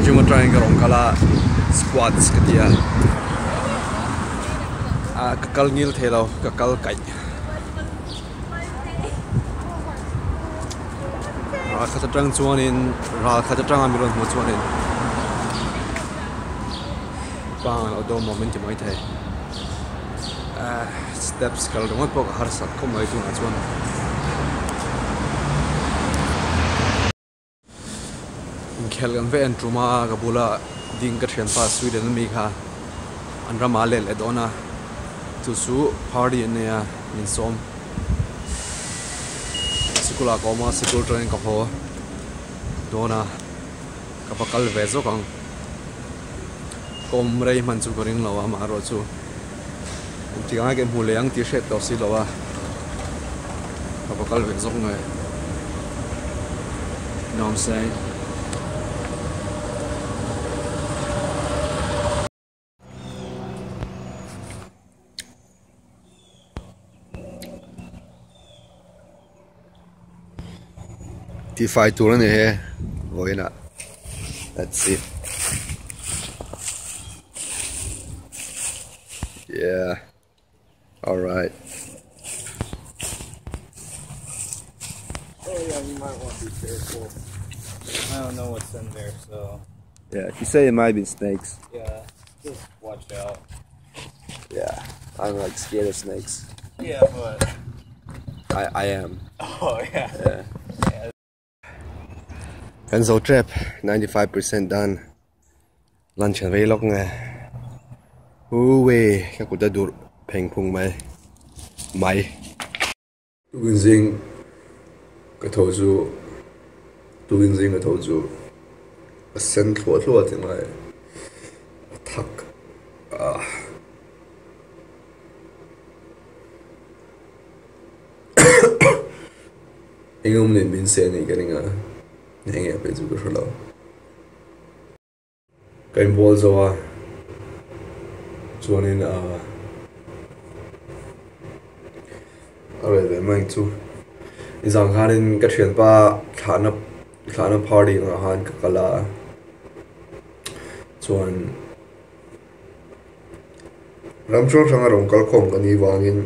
Gym atangin ka rawn kal a squats ka ti a ah ka kal ngil thei lo ka kal kaih ral khat atang chuanin ral khat atanga mi rawn hmuh chuanin pa lo dawm awm in ti mai thei ah steps kal ringawt pawh ka harsat khawp mai tunah chuan. Inkhelh kan va en tum a ka bula ding ka thianpa Sweden ami kha an ramah a let leh dawn a chu chu party an nei a min sawm sikul ah ka awm a sikul atangin ka haw dawn a ka va kal ve zawk ang ka awm rei hman chu ka ring lo a amaherawhchu engtik ang nge ka inhmu leh ang tih hriat tawh si lo a ka va kal ve zawk nge you know what I'm saying. Tifai tur a ni he vawiinah let's see yeah alright. Oh yeah, you might want to be careful. I don't know what's in there, so. Yeah, he said it might be snakes. Yeah, just watch out. Yeah, I'm like scared of snakes. Yeah, but. I I am. Oh yeah. Yeah. Kan zo trep 95% done. Lunch kan vei lawk nge. Uwe ka kut a durh pheng phung mai mai. Tukin zing ka tho chu tukin zing ka tho chu a sen thluah thluah tih mai a thak ah. Engemaw nen min seh anih ka ring a, enge a phei chu ka hre lo. Ka inbual zo a, chuanin a rel ve mai ang chu. Nizan khanin ka thianpa thlahna thlahna party angah khan ka kal a, chuan ram hrang hranga rawn kal khawm ka nih vangin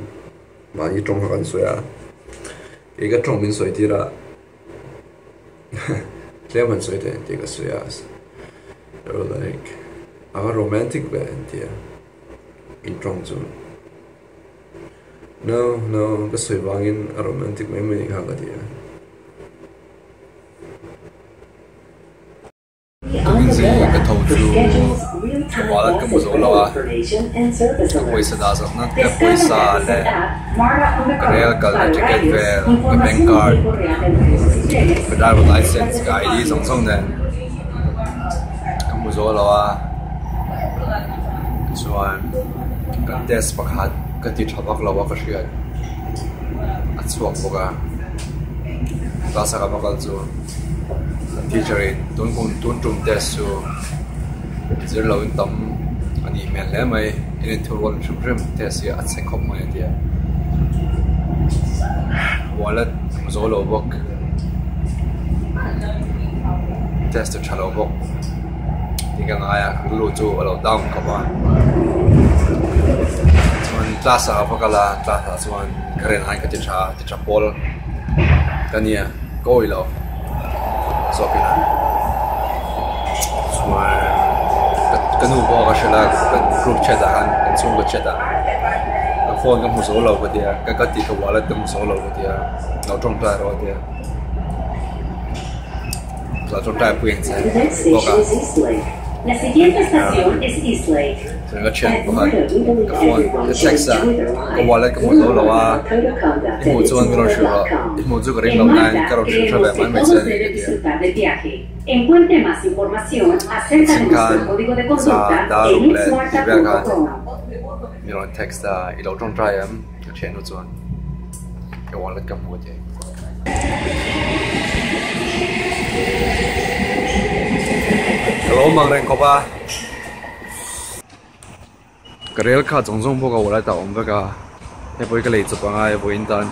mahni tawng kha kan sawi a, kei ka tawng min sawi tir a. Tlem han sawi teh tih ka sawi a they were like a va romantic ve an ti a in tawng chu no no ka sawi vangin a romantic mai mai kha ka ti a. Tukin zing ka tho chu ka wallet ka hmu zo lo a, ka pawisa dah zawk na ka pawisa leh ka rel kalna ticket vel ka bank card ka driver license ka ID zawng zawng nen ka hmu zo lo a chuan kan test pakhat ka ti tha vak lo a ka hriat a chhuak bawk a class a ka va kal chu. Teacher in tun kum tun tum test chu zir lo in tam a nih hmel hle mai in inthu rual hrim hrim test hi a chhe khawp mai a ti a wallet hmu zo lo bawk test chu tha lo bawk tih ka ngai a rilru chu a lo down khawp a chuan class ah ka va kal a class ah chuan ka rin ai ka ti tha ti tha pawl ka nia. Ka awih lo zawkin a chuan ka nu pawh ka hrilh a kan group chat ah khan kan chhungkaw chat ah ka phone ka hmu zo lo ka tia ka ka tih ka wallet ka hmu zo lo ka tia lo tawngtai rawh a tia lo tawngtai pui ang che bawk a. Chuan ka thian pakhat ka phone ka text a ka wallet ka hmu zo lo a i hmuh chuan ka rawn hrilh rawh i hmuh chu ka ring lo nain ka rawn hrilh hre ve mai mai che a ni ka ti a sin khan cha dar ruk leh tih vel khan mi rawn text a i lo tawngtai em ka thian nu chuan ka wallet ka hmu a ti. Ka lo mang reng khawp a. Ka rel kha zawng zawng bawk a wallet ah a awm vek a hei pawh hi ka lei chawp ang a hei vawiin tan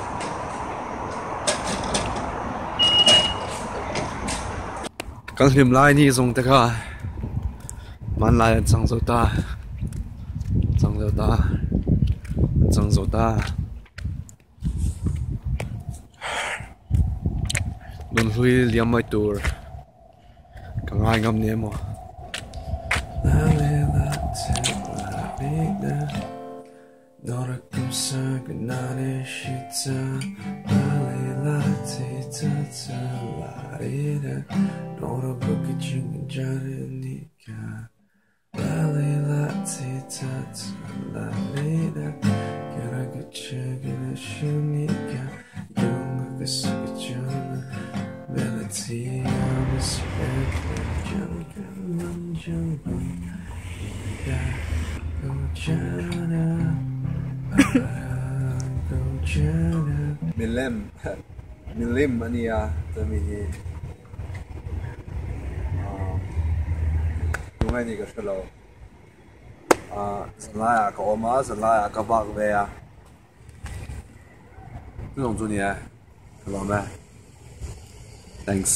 kan hlim lai ni zawng te kha. Hmanlai an chang zo ta chang zo ta an chang zo ta nunhlui liam mai tur ka ngai ngam ni emaw. Milem milim a nia chumi hi tunge ni ka hre lo ah zanlaiah ka awm a zanlaiah ka vak ve a chulawng chu a ni e ka lawm e thanks.